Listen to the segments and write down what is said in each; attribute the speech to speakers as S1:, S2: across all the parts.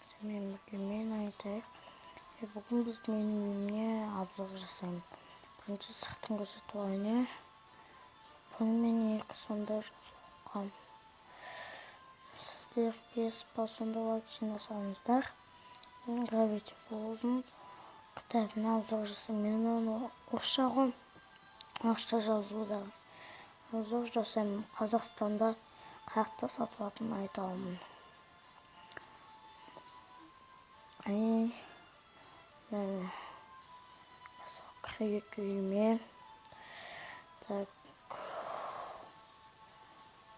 S1: Сіздермен бірге мен айтайық. Бүгін біз менің үйіме обзор жасаймын. Бірінші сыртын көрсетіп алайын. Бұны мен екі сондай соққам. Сіздер 5 па сондай лайк жинасаңыздар, мен Gravity Falls-ың кітабына обзор жасаймын. Мен оны орысша ғой, орысша жазуда обзор жасаймын. Қазақстанда қаяқта сатылатынын айта аламын. Міне кірейік үйіме. Так,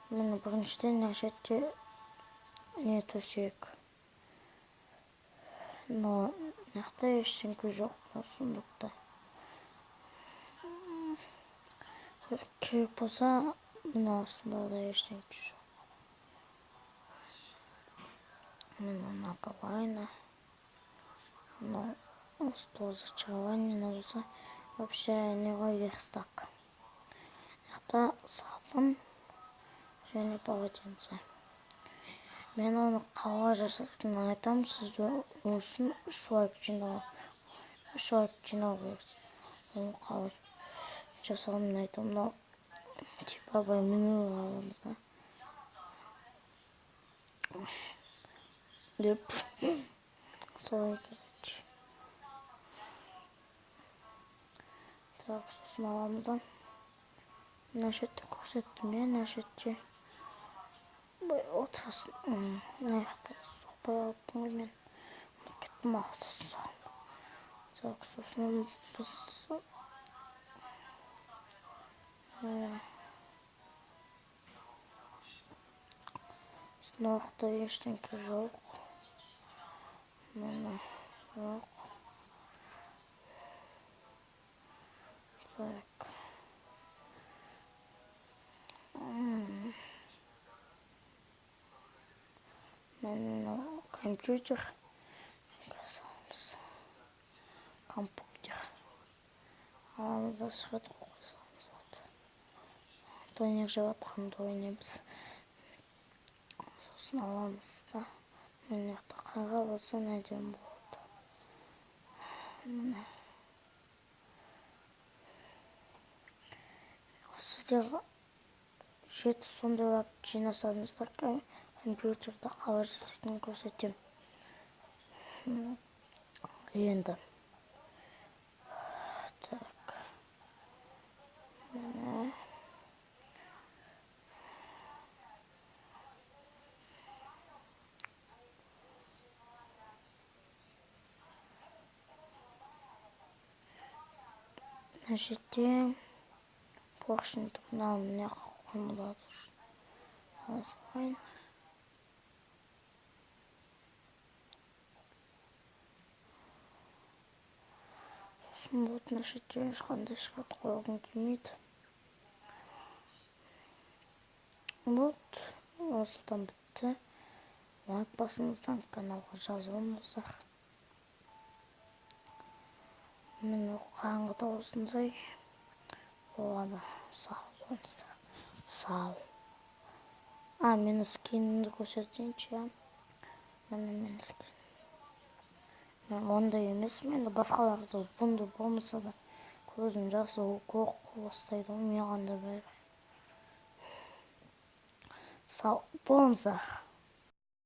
S1: міне біріншіден мына жерде не төсек. Но мына жақта ештеңке жоқ, мына сундукта. Керек болса, мына астында да ештеңке жоқ. Міне наковальня. Но стол зачарования, но болса вообще не ғой верстак. Мына сабын және полотенце. Мен оны қалай жасайтынын айтамын. Сіз ол үшін 3 лайк жинау, 3 лайк жинау керексіз. Оны қалай жасағанын айтамын. Мынау типа былай мініп аламыз да. Деп солай, короче. Так, сосын аламыз да. Мына жерде көрсеттім, иә, мына жерде былай отырасың. Мына жақта соқпай алыппын ғой мен. Ұмытып кеттім ақ сосын саған. Так, сосын біз мына жақта ештеңке жоқ. Мына жоқ. Так. Міне компьютер. Компьютер. Аламыз да сурет қойып саламыз. Донер жеп жатқанды ойнаймыз. Сосын аламыз да. Мына жақта қарға болса әдемі болады. Міне. Сіздер 7 сондай лайк жинасаңыздар, компьютерді қалай жасайтынын көрсетемін. Енді. Так. Міне. Мына жерде поршень мынаны мына жаққа қойылады. Салайын. Сосын вот мына жерде ешқандай шкаф қойғым келмейді. Вот, осыдан бітті. Лайк басыңыздан, каналға жазылыңыздар. Міне қараңғыда осындай болады. Сау болыңыздар. Сау. Менің скинімді көрсетейінші, иә. Міне менің скинім. Мен ондай емеспін, енді басқаларда бұндай болмаса да көзім жасы қорқып бастайды ғой, маған да бәрібір. Сау болыңыздар.